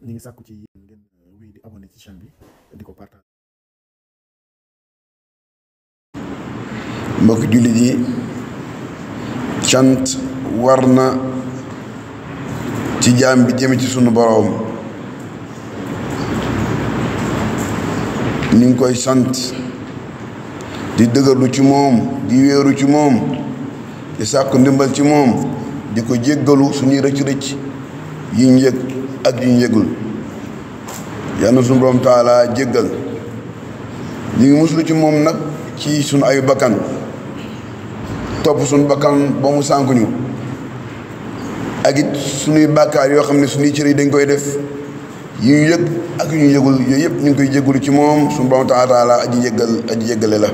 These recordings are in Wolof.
ñi ngi sàkku ci yéen ngeen wéy di abonné ci chaîne bi di ko partage. mbokk jullit yi cant war na ci jaam bi jëme ci sunu boroom. ñu ngi koy sant di dëgërlu ci moom di wéeru ci moom di sàkku ndimbal ci moom di ko jéggalu suñuy rëcc-rëcc yi ñu yëg ak yi ñu yëgul. yal na sunu boroom taala jéggal. ñu ngi muslu ci moom nag ci sunu ayu bakkan topp sunu bakkan ba mu sànku ñu ak it suñuy bàkkaar yoo xam ne suñuy cër yi dañ koy def yi ñu yëg ak yu ñu yëgul yooyu yëpp ñu ngi koy jéggalu ci moom suñu borom taala aji jéggale la.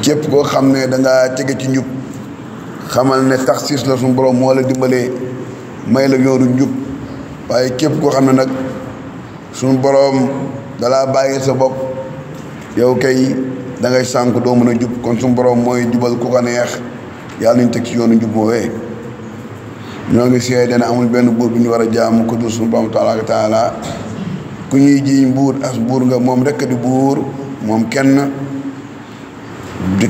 képp koo xam ne dangaa tege ci njub xamal ne taxsiis la suñu borom moo la dimbalee may la yoonu njub. waaye képp koo xam ne nag suñu borom dalaa bàyyi sa bopp yow kay da ngay sànk doo mën a jub kon suñu borom mooy jubal ku ko neex yàlla nañ teg ci yoonu njub moowee. ñoo ngi seede ne amul benn buur bu ñu war a jaamu ku dul suñu borom taala ku ñuy jiiñ buur as buur nga moom rekk di buur moom kenn di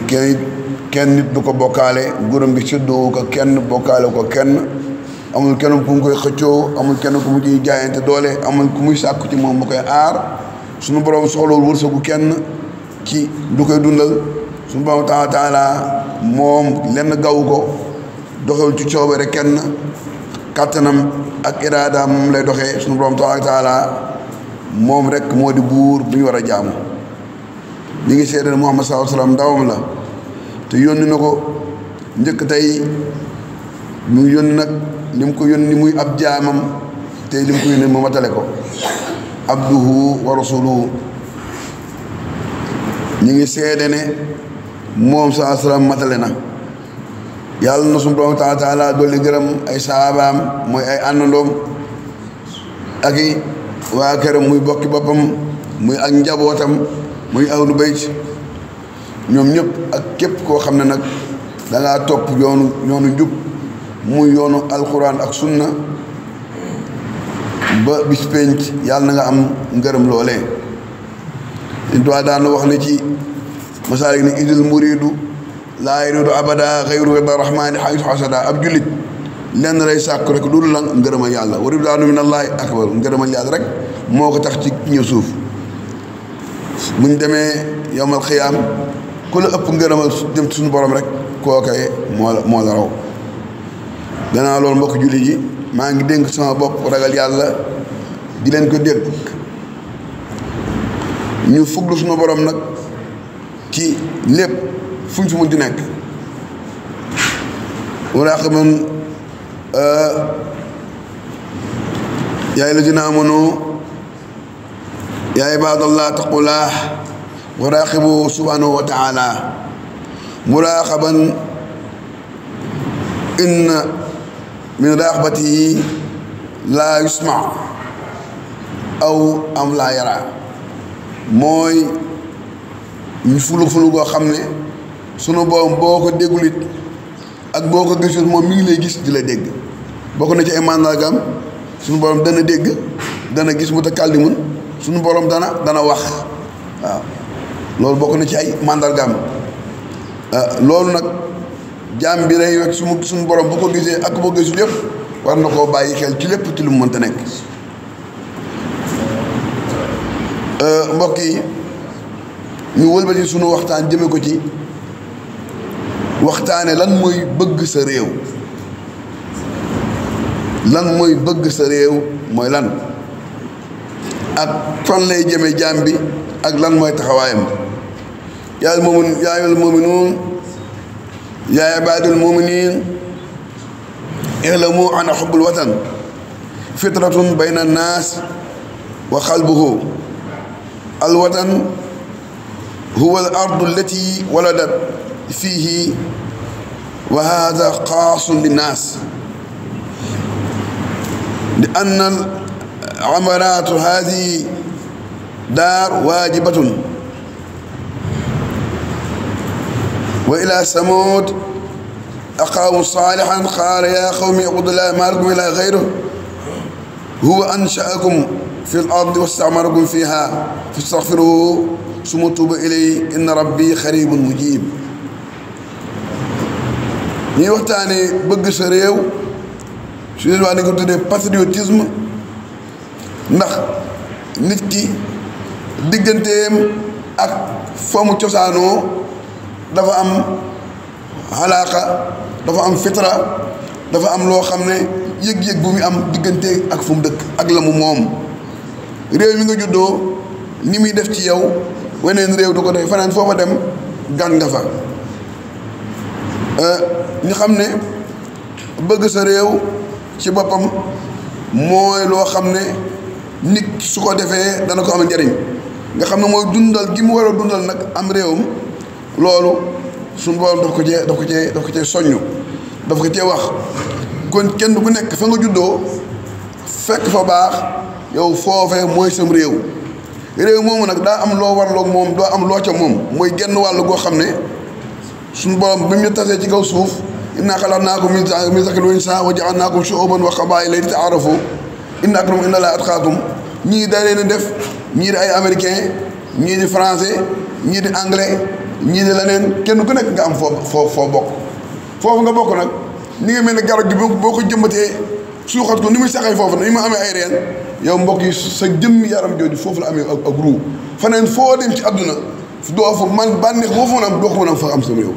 kenn nit du ko bokkaale nguuram gi séddoo ko kenn bokkaale ko kenn amul kenn ku mu koy xëccoo amul kenn ku mu ciy jaayante doole amul ku muy sàkku ci moom mu koy aar suñu borom soxlawul wërsëgu kenn ci du koy dundal suñu borom taala moom lenn gaw ko doxewul ci coobare kenn kàttanam ak iraadaam moom lay doxee suñu borom taala moom rek moo di buur bu ñu war a jaamu. ñi ngi seede ne Muhammad sallallahu alayhi wa sallam ndawam la te yónni na ko njëkk tey mu yónni nag li mu ko yónni muy ab jaamam tey li mu ko yónni mu matale ko abduhu wa rasuluhu. ñi ngi seede ne moom sallallahu alayhi wa sallam matale na. yàlla na suñu borom taala dolli gërëm ay saabaam mooy ay àndandoom ak i waa këram muy bokki boppam muy ak njabootam muy ahlu bayt ñoom ñëpp ak képp koo xam ne nag dangaa topp yoonu njub muy yoonu alxuraan ak sunna ba bis penc yàlla na nga am ngërëm loolee. liñ tuwaa daan wax ne ci masaalik ne idil muridu laa yuridu abada xayru rida rahmaani xaytu xasada ab jullit lenn lay sàkku rek dul la ngërëmal yàlla wa ridwaanu minallaahi akbar ngërëmal yàlla rek moo ko tax ci ñëw suuf. buñ demee yowmal xiyaam ku la ëpp ngërëmal dem ci suñu borom rek kookaye moo la raw. gannaaw loolu mbokk jullit yi maa ngi dénk sama bopp ragal yàlla di leen ko dégg ñu fuglu suñu borom nag ci lépp fuñ fi mun di nekk. muraaqiban yaa allaziina aamanuu yaa ibaadallaahi ittaqullaah wa raaqibuuhu subhaanahu wa ta'aalaa muraaqaban inna min raaqabatihi laa yusma' aw am laa yaraa mooy ñu fulu goo xam ne sunu borom boo ko déggul it ak boo ko gisul moom mi ngi lay gis di la dégg. bokk na ci ay màndargaam sunu borom dana dégg dana gis mutakallimun sunu borom dana wax waaw loolu bokk na ci ay màndargaam. loolu nag jaam bi lay wekk sunu borom bu ko gisee ak boo gisul yëpp war na koo bàyyi xel ci lépp ci lu mu mënta nekk. mbokk yi ñu wëlbati sunu waxtaan jëme ko ci waxtaane lan mooy bëgg sa réew. lan mooy bëgg sa réew mooy lan ak fan lay jëme jaam bi ak lan mooy taxawaayam. yaa ayyuhal mu'minuun yaa ibaadal mu'miniin i'lamu anna hubbal watan fitratun bayna an-naas wa qalbuhu al watan huwa al ardu allati waladat fiihi wa haadha xaasun linnaas li anna amaraatu haadihi daar waajibatun wa ilaa samuud aqaamu saalihan qaala yaa qawmi u'budu llaaha maa lakum min ilaahin ghayruhu huwa anshaakum fi l ardi wastamarakum fiha fastaghfiruhu summa tuuba ilayhi inna rabbi xaribun mujib. ñuy waxtaane bëgg sa réew su leen wax ni ko tuddee patriotisme, ndax nit ki digganteem ak fa mu cosaanoo dafa am xalaaqa, dafa am fitra, dafa am loo xam ne yëg-yëg bu mu am diggante ak fu mu dëkk ak la mu moom. réew mi nga juddoo ni muy def ci yow weneen réew du ko def faneen foofa dem gan nga fa. ñu xam ne bëgg sa réew ci boppam mooy loo xam ne nit su ko defee dana ko am njariñ, nga xam ne mooy dundal gi mu war a dundal nag am réewam. loolu suñu borom daf ko cee soññu, daf ko cee wax. kon kenn ku nekk fa nga juddoo fekk fa baax, yow foofee mooy sam réew. réew moomu nag daa am loo warloog moom, doo am loo ca moom. mooy genn wàll goo xam ne suñu borom bi mu ñu tasee ci kaw suuf, innaa xalaqnaakum min zakarin wa unsaa wa ja'alnaakum shu'uuban wa qabaa'ila li ta'aarafu inna akramakum inda llaahi atqaakum. ñii da leen def, ñii di ay américain, ñii di français, ñii di anglais, ñii di leneen. kenn ku nekk nga am foo bokk. foofu nga bokk nag ni nga mel ne garab gi boo ko jëmbatee suuxat ko ni muy saxee foofu ni mu amee ay reen, yow mbokk yi sa jëmm yaram jooju foofu la amee ak ruu. faneen foo dem ci àdduna doo fa man bànneex boo fa mën a am doo ko mën a fa am sama réew.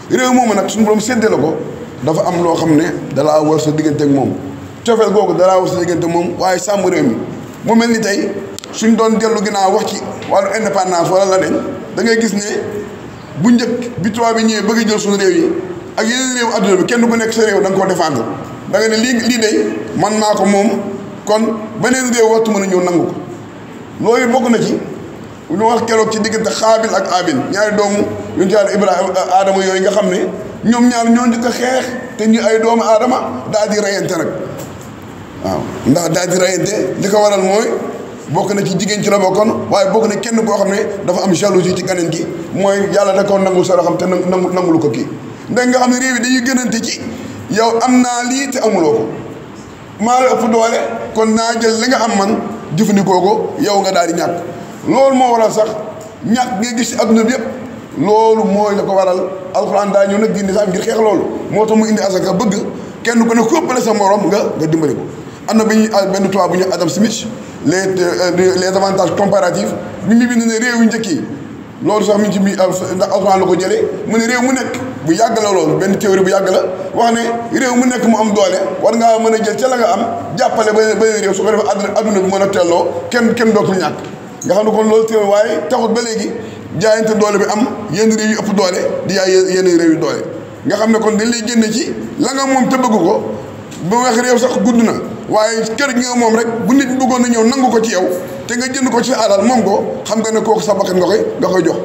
réew moomu nag suñu borom séddee la ko, dafa am loo xam ne dalaa war sa diggante ak moom. cofeel googu dalaa war sa diggante moom, waaye sàmm réew mi. mu mel ni tey suñ doon dellu ginnaaw wax ci wàllu indépendance wala la den da ngay gis ne bu njëkk bi tubaab bi ñëwee bëgg jël suñu réew yi ak yeneen réew adduna bi kenn ku nekk sa réew da nga koo défendre. da nga ne lii day man maa ko moom, kon beneen réew waxtu mën a ñëw nangu ko. loolu bokk na ci lu wax keroog ci diggante Xaabil ak Aabil, ñaari doomu yu ñu yàlla Ibrahima Adama yooyu nga xam ne ñoom ñaar ñoo njëkk a xeex te ñu ay doomu aadama daal di reyante nag. waaw ndax daal di reyante li ko waral mooy bokk na ci jigéen ci la bokkoon, waaye bokk na kenn koo xam ne dafa am jalousie ci ganeen gi, mooy yàlla da koo nangul sa xam te nangulu ko kii. ndax nga xam ne réew yi dañuy gënante ci yow am naa lii te amuloo ko, maa la ëpp doole, kon naa jël li nga am man jëfandikoo ko, yow nga daal di ñàkk. loolu moo waral sax ñàkk ngay gis ci adduna bi yëpp. loolu mooy la ko waral. alxuraan daa ñëw nag dindi sax ngir xeex loolu, moo tax mu indi asaka bëgg kenn ku ne ku ëppale sa morom nga dimbali ko. am na benn tubaab bu ñu Adam Smith les avantages comparatifs bi mu bind ne réew yu njëkk yi, loolu sax mi ngi ci biir ndax alxuraan la ko jëlee mu ne réew mu nekk bu yàgg la, loolu benn théorie bu yàgg la, wax ne réew mu nekk mu am doole war ngaa mën a jël ca la nga am jàppale ba réew su ko defee adduna bi mën a telloo kenn dootul ñàkk. nga xam ne kon loolu théorie, waaye taxut ba léegi jaayante doole bi am yenn réew yu ëpp doole di yaay yenn réew yu doole. nga xam ne kon dañ lay génne ci la nga moom te bëgg ko. ba wax réew sax gudd na, waaye kër gi nga moom rek bu nit bëggoon na ñëw nangu ko ci yow te nga jënd ko ci alal moom ko, xam nga ne kooku sa bakkan nga koy jox.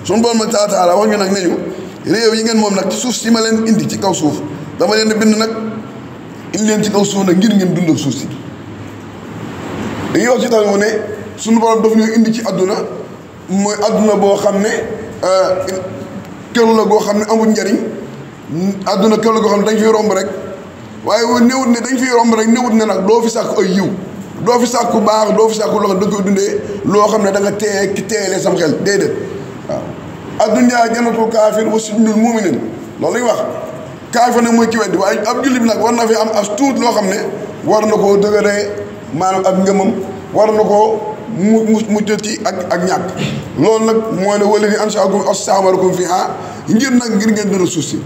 suñu borom ma taala wax ñu nag ne ñu réew yi ngeen moom nag ci suuf si ma leen indi ci kaw suuf, dama leen bind nag indi leen ci kaw suuf nag ngir ngeen dundal suuf si. dañuy wax ci tax mu ne suñu borom daf ñu indi ci adduna, mooy adduna boo xam ne kër la goo xam ne amul njariñ. adduna kër la goo xam ne dañ fiy romb rek, waaye néewut ne dañ fiy romb rek, néewut ne nag doo fi sàkku ay yiw, doo fi sàkku baax, doo fi sàkku loo xam ne da koy dundee loo xam ne da nga teeyalee sam xel déedéet. waaw addunyaa jannatul kaafir wa sijnul mu'minin, loolu lañ wax. kaafir nag mooy ki weddi, waaye ab jullit bi nag war na fi am as tuut loo xam ne war na koo dëgëree maanaam ak ngëmam, war na koo mu jël ci ak ñàkk. loolu nag mooy ne wala fi ansha'akum wastamarakum fiha ngir ngeen dund suuf si.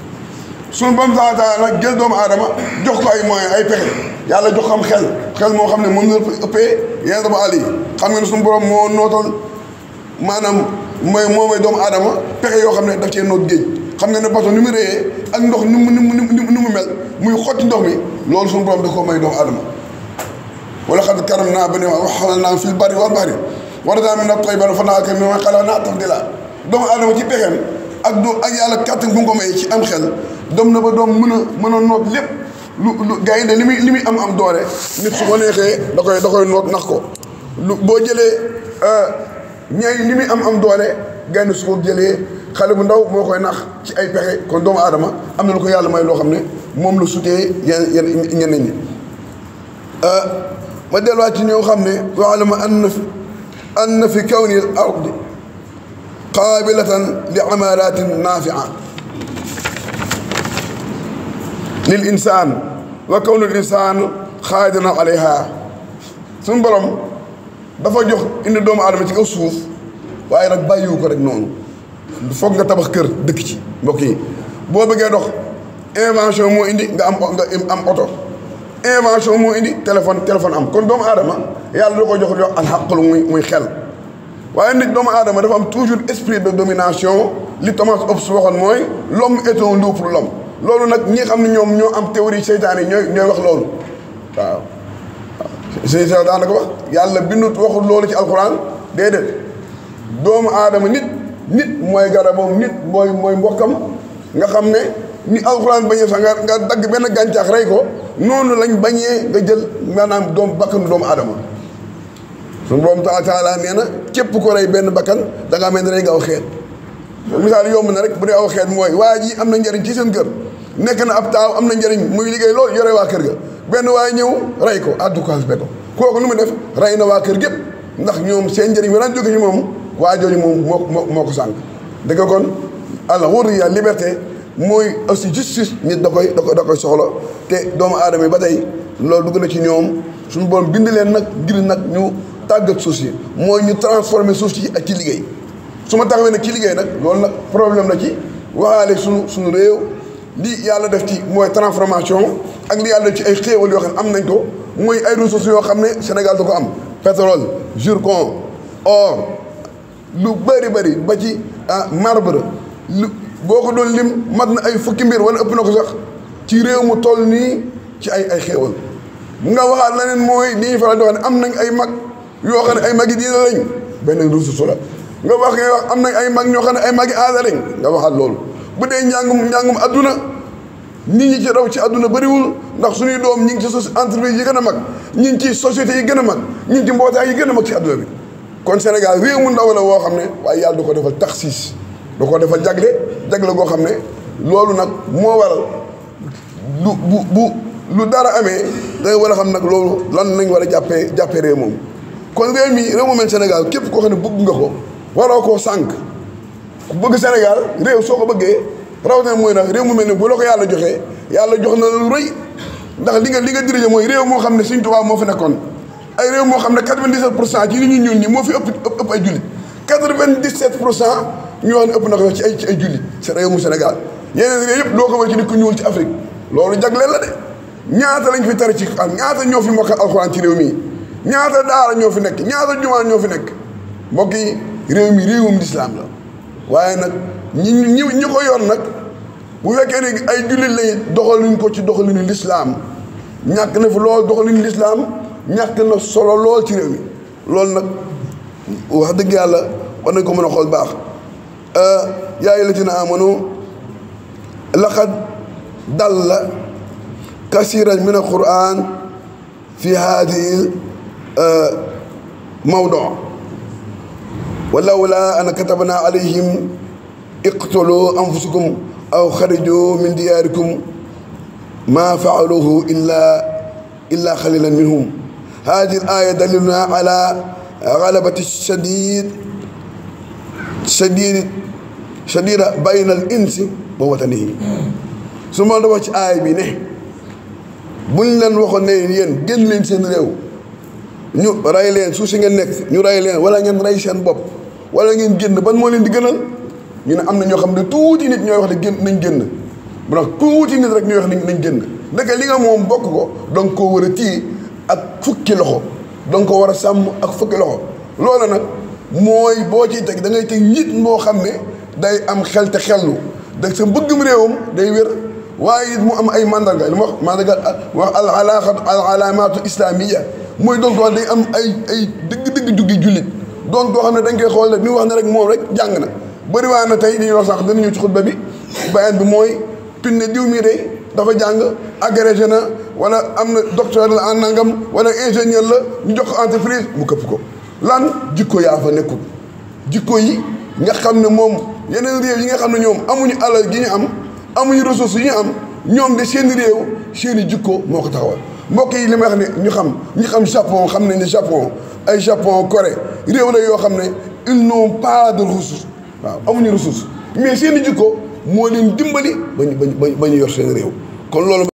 suñu bam taala nag jël doomu aadama jox ko ay moyens ay pexe, yàlla jox xam xel moo xam ne moom la ëppee yenn ba àll yi. xam nga ne suñu borom moo nootal maanaam mooy doomu aadama pexe yoo xam ne daf cee noot géej. xam nga ne bato ni mu réyee ak ndox ni mu mel muy xotti ndox mi, loolu suñu borom da koo may doomu aadama. wala xad karamnaa banii aadama wa hamalnaahum fil barri wal bahri wa razaqnaahum mina t-tayyibaati wa faddalnaahum mimman xalaqnaa tafdiilaa. doomu aadama ci pexeem ak yàlla kàttan bu ko may ci am xel, dem na ba doom mën a noot lépp lu gaynde li muy am doole, nit su ko neexee da koy noot nax ko. boo jëlee ñay li muy am doole, gaynde su ko jëlee xale bu ndaw moo koy nax ci ay pexe. kon doomu aadama am na lu ko yàlla may loo xam ne moom la sutee yenn ñeneen ñi. ma delluwaat ci ñoo xam ne wa'lam anna fi kawni al ardi qaabilatan li amalatin naafi'a lil insaan wa kawnu l insaan xaadiran alayha suñu borom dafa jox indi doomu aadama ci kaw suuf waaye nag bàyyiwu ko rek noonu foog nga tabax kër dëkk ci mbokk yi boo bëggee dox invention moo indi nga am oto invention moo indi téléphone am kon doomu aadama yàlla da ko jox alxaqlu muy xel waaye nit doomu aadama dafa am toujours esprit de domination li Thomas Hobbes waxoon mooy l'homme est un loup pour l'homme loolu nag ñi xam ne ñoom ñoo am théorie seytaane yi ñooy wax loolu waaw seytaane daan na ko wax yàlla bindut waxul loolu ci alxuraan déedéet doomu aadama nit mooy garabam nit mooy mbokkam nga xam ne ni alxuraan bañee sax nga dagg benn gàncax rey ko noonu lañ bañee nga jël maanaam bakkanu doomu aadama suñu borom taala nee na képp ko rey benn bakkan da ngaa mel ne rey nga aw xeet misaal yomb na rek bu dee aw xeet mooy waa ji am na njëriñ ci seen kër nekk na ab taaw am na njëriñ muy liggéey loolu yore waa kër ga benn waaye ñëw rey ko addukaas be ko kooku lu mu def rey na waa kër gépp ndax ñoom seen njëriñ daan jóge ci moom waa jooju moom moo ko sànq dëgg kon al hurriya liberté mooy aussi justice nit da koy soxla te doomu aadama yi ba tey loolu dugg na ci ñoom suñu borom bind leen nag ngir nag ñu tàggat suuf si mooy ñu transformer suuf si ak ci liggéey su ma taxawee nag ci liggéey nag loolu nag problème la ci waxaale suñu réew li yàlla def ci mooy transformation ak li yàlla def ci ay xéewal yoo xam ne am nañ ko mooy ay ressources yoo xam ne Sénégal da ko am pétrole zircon or lu bëri ba ci marbre lu boo ko doon lim mat na ay fukki mbir wala ëpp na ko sax ci réew mu toll nii ci ay xéewal nga waxaat leneen mooy li ñuy faral di wax ne am nañ ay mag yoo xam ne ay magi diina lañ benn ressource la nga wax am nañ ay mag ñoo xam ne ay magi aada lañ nga waxaat loolu bu dee njàngum adduna nit ñi ci raw ci adduna bëriwul ndax suñuy doom ñi ngi ci entreprise yi gën a mag ñi ngi ci société yi gën a mag ñi ngi ci mbootaay yi gën a mag ci adduna bi kon Sénégal réew mu ndaw la woo xam ne waaye yàlla du ko defal taxis da ko defal jagle goo xam ne loolu nag moo waral lu dara amee da war a xam nag loolu lan lañ war a jàppee réew moom kon réew mu mel Sénégal képp koo xam ne bëgg nga ko waroo koo sànq ku bëgg Sénégal réew soo ko bëggee rawatina mooy nag réew mu mel ne bu la ko yàlla joxee yàlla jox na lu rëy ndax li nga dirigé mooy réew moo xam ne Sëñ Tuubaa moo fi nekkoon ay réew moo xam ne 97% ci li ñu ñuul ñi moo fi ëpp ay jullit 97% ñu wax ne ëpp na ko ci ay jullit c'est réew mu Sénégal yeneen réew yëpp doo ko wër ci nit ku ñuul ci Afrique loolu jagleel la de ñaata lañ fi tari ci ñaata ñoo fi mokkal alxuraan ci réew mi ñaata daara ñoo fi nekk ñaata jumaa ñoo fi nekk mbokk yi réew mi réewum lislaam la waaye nag ñi ko yor nag bu fekkee ne ay jullit lay doxaluñ ko ci doxalinu lislaam ñàkk na fi lool doxalinu lislaam ñàkk na solo lool ci réew mi loolu nag wax dëgg yàlla war nañ ko mën a xool baax yaa ayyuhallaziina aamanu laqad dalla kasiiran min al-qur'aan fi haadihi mawdu' wa lawlaa an katabnaa alayhim iqtuluu anfusakum aw xarijuu min diyaarikum maa fa'aluuhu illaa qaliilan minhum haadihi al-aaya daliilun alaa galabati shadiida bayna al-insi wa watanihi su ma la wax ci aaya bi ne buñ leen waxoon ne yéen génn leen seen réew ñu rey leen suuf si ngeen nekk ñu rey leen wala ngeen rey seen bopp wala ngeen génn ban moo leen di gënal ñu ne am na ñoo xam ne tuuti nit ñooy wax ne génn nañ génn bu nag tuuti nit rek ñooy wax nañ génn ndeke li nga moom bokk ko danga koo war a téye ak fukki loxo danga ko war a sàmm ak fukki loxo loola nag mooy boo ciy teg da ngay teg nit moo xam ne day am xel te xellu da sa mbëggum réewam day wér waaye it mu am ay mandarga li ma wax mandarga wax al alaamatu islamiya mooy doon ko wax day am ay dëgg duggi jullit doon koo xam ne dañ koy xool rek ni wax ne rek moom rek jàng na bëri waa na tey li ñuy wax sax dana ñëw ci xutba bi bayaan bi mooy tuñ ne diw mii de dafa jàng agrégé na wala am na docteur la en nangam wala ingénieur la ñu jox ko entreprise mu këpp ko lan jikko yaa fa nekkul jikko yi nga xam ne moom yeneen réew yi nga xam ne ñoom amuñu alal gi ñu am amuñu ressources yi ñu am ñoom de seen réew seen i jikko moo ko taxawal mbokk yi li may wax ne ñi xam Japon xam nañ ne Japon ay Japon Corée réew la yoo xam ne ils n'ont pas de ressources waaw amuñu ressources mais seen i jikko moo leen dimbali ba ñu yor seen réew kon loolu